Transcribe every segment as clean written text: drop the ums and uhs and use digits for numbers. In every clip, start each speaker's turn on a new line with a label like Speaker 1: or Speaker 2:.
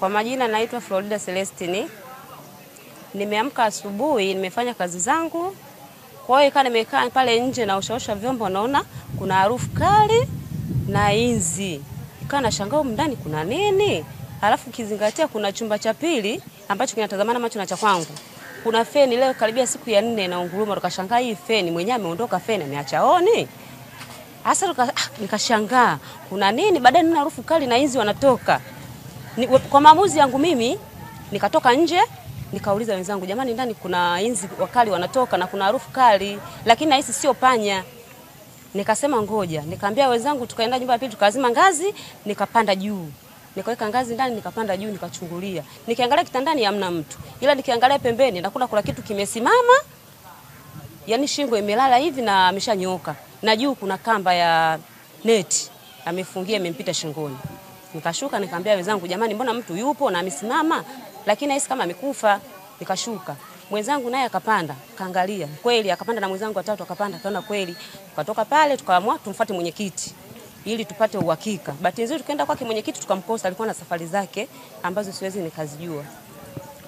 Speaker 1: Kwa majina naitwa Florida Celestine. Nimeamka asubuhi, nimefanya kazi zangu. Kwa hiyo nimekaa pale nje na oshaosha vyombo, naona kuna harufu kali na inzi. Nikaa nashangaa huko ndani kuna nini? Halafu kizingatia kuna chumba cha pili ambacho kinatazamana macho na cha kwangu. Kuna feni leo karibia siku ya 4 na unguruma, tukashangaa hii feni mwenyewe ameondoka, feni ameacha oni. Hasa nikashangaa kuna nini? Baadaye nina harufu kali na inzi wanatoka. Kwa maamuzi yangu mimi nikatoka nje, nikauliza wenzangu, jamani ndani kuna inzi wakali wanatoka na kuna harufu kali, lakini nahisi sio panya. Nikasema ngoja, nikaambia wenzangu, tukaenda nyumba ya pili tukazima ngazi, nikapanda juu. Nikaweka ngazi ndani, nikapanda juu, nikachungulia. Nikiangalia kitandani hamna mtu. Ila nikiangalia pembeni nakuta kuna kitu kimesimama. Yaani shingo imelala hivi na ameshanyoka. Na juu kuna kamba ya neti amefungia imempita shingoni. Nikashuka nikaambia wenzangu, jamani mbona mtu yupo na amesimama, lakini nahisi kama amekufa. Nikashuka. Mwenzangu naye akapanda, kaangalia. Kweli akapanda na mwenzangu watatu akapanda, kaona kweli. Tukatoka pale tukaamua tumfuate mwenyekiti ili tupate uhakika. Bahati nzuri tukaenda kwake mwenyekiti tukamkosa, alikuwa na safari zake ambazo siwezi nikazijua.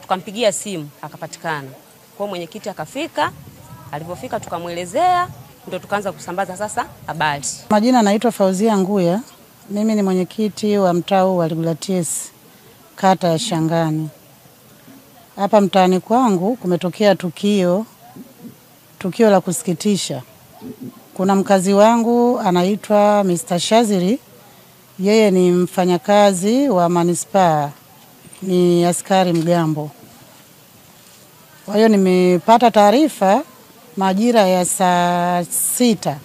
Speaker 1: Tukampigia simu akapatikana. Kwa mwenyekiti akafika, alipofika tukamuelezea, ndio tukaanza kusambaza sasa habari.
Speaker 2: Majina naitwa Fauzia Nguya. Mimi ni mwenyekiti wa mtaa wa Ligulatis, kata ya Shangani. Hapa mtaani kwangu kumetokea tukio la kusikitisha. Kuna mkazi wangu anaitwa Mr. Shaziri. Yeye ni mfanyakazi wa manispaa, ni askari mgambo. Kwa hiyo nimepata taarifa majira ya saa 6.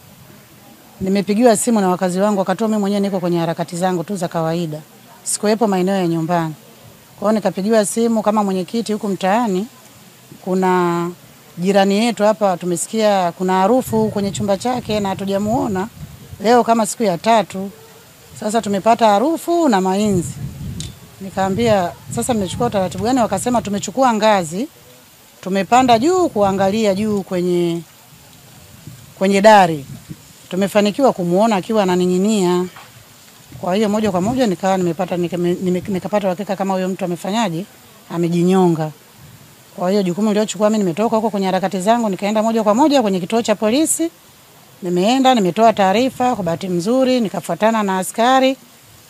Speaker 2: Nimepigiwa simu na wakazi wangu, wakati mimi mwenyewe niko kwenye harakati zangu tu za kawaida. Sikuwepo maeneo ya nyumbani. Kwa hiyo nikapigiwa simu kama mwenyekiti huku mtaani kuna jirani yetu hapa tumesikia kuna harufu kwenye chumba chake na hatujamuona leo kama siku ya 3. Sasa tumepata harufu na mainzi. Nikaambia sasa mmechukua utaratibu gani? Wakasema tumechukua ngazi, tumepanda juu kuangalia juu kwenye dari. Tumefanikiwa kumuona akiwa ananing'inia. Kwa hiyo moja kwa moja nikawa nimepata nikapata uhakika kama huyo mtu amefanyaje, amejinyonga. Kwa hiyo jukumu niliochukua mimi, nimetoka huko kwenye harakati zangu nikaenda moja kwa moja kwenye kituo cha polisi. Nimeenda nimetoa taarifa, kwa bahati nzuri nikafuatana na askari,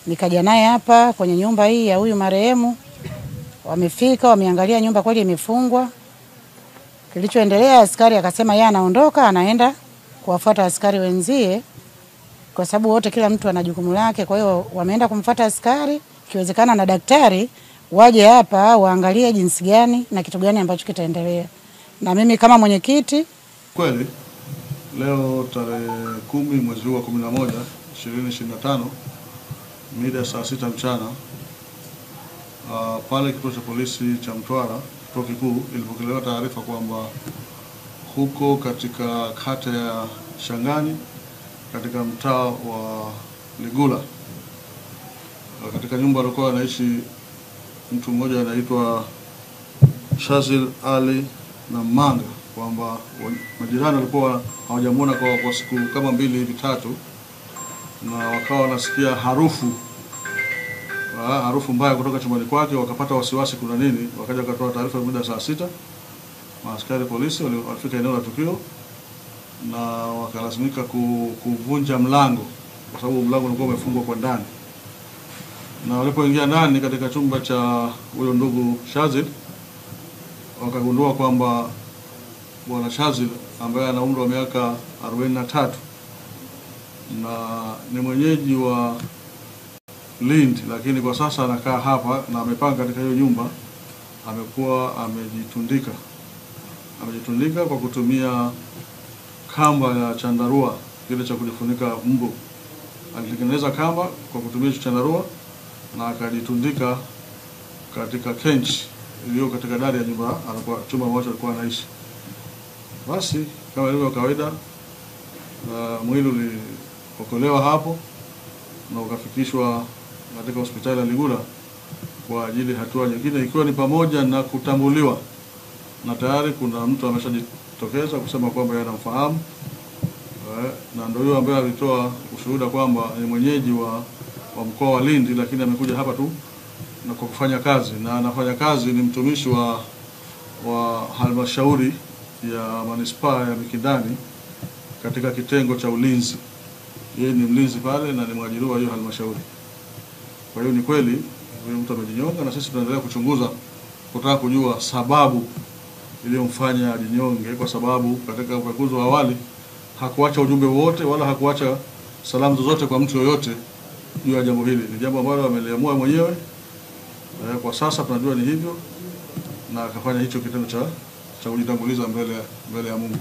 Speaker 2: nikaja naye hapa kwenye nyumba hii ya huyu marehemu. Wamefika wameangalia nyumba kweli imefungwa. Kilichoendelea, askari akasema yeye anaondoka anaenda kuwafuata askari wenzie, kwa sababu wote kila mtu ana jukumu lake. Kwa hiyo wameenda kumfuata askari, ikiwezekana na daktari waje hapa waangalie jinsi gani na kitu gani ambacho kitaendelea. Na mimi kama mwenyekiti,
Speaker 3: kweli leo tarehe 10 mwezi wa 11 2025 mida saa 6 mchana, pale kituo cha polisi cha Mtwara, kituo kikuu, ilipokelewa taarifa kwamba huko katika kata ya Shangani katika mtaa wa Ligula, katika nyumba alikuwa anaishi mtu mmoja anaitwa Shazil Ali na Manga, kwamba majirani walikuwa hawajamuona kwa siku kama 2 hivi 3, na wakawa wanasikia harufu mbaya kutoka chumbani kwake. Wakapata wasiwasi kuna nini, wakaja wakatoa taarifa muda saa 6. Maaskari polisi walifika eneo la tukio na wakalazimika kuvunja mlango kwa sababu mlango ulikuwa umefungwa kwa ndani. Na walipoingia ndani katika chumba cha huyo ndugu Shazil, wakagundua kwamba bwana Shazil ambaye ana umri wa miaka 43 na ni mwenyeji wa Lindi, lakini kwa sasa anakaa hapa na amepanga katika hiyo nyumba, amekuwa amejitundika. Amejitundika kwa kutumia kamba ya chandarua, kile cha kujifunika mbu. Alitengeneza kamba kwa kutumia chandarua na akajitundika katika kenchi iliyo katika dari ya nyumba alikuwa, chumba ambacho alikuwa anaishi. Basi kama ilivyo kawaida, mwili uliokolewa hapo na ukafikishwa katika hospitali ya Ligula kwa ajili hatua nyingine, ikiwa ni pamoja na kutambuliwa. Na tayari kuna mtu ameshajitokeza kusema kwamba yeye anamfahamu, na ndio huyo ambaye alitoa ushuhuda kwamba ni mwenyeji wa mkoa wa Lindi, lakini amekuja hapa tu na kwa kufanya kazi, na anafanya kazi ni mtumishi wa halmashauri ya manispaa ya Mikindani katika kitengo cha ulinzi. Yeye ni mlinzi pale na ni mwajiriwa hiyo halmashauri. Kwa hiyo ni kweli huyu mtu amejinyonga, na sisi tunaendelea kuchunguza kutaka kujua sababu iliyomfanya ajinyonge, kwa sababu katika upekuzi wa awali hakuacha ujumbe wowote wala hakuacha salamu zozote kwa mtu yoyote juu ya jambo hili. Ni jambo ambalo ameliamua mwenyewe. Kwa sasa tunajua ni hivyo, na akafanya hicho kitendo cha kujitanguliza mbele ya Mungu.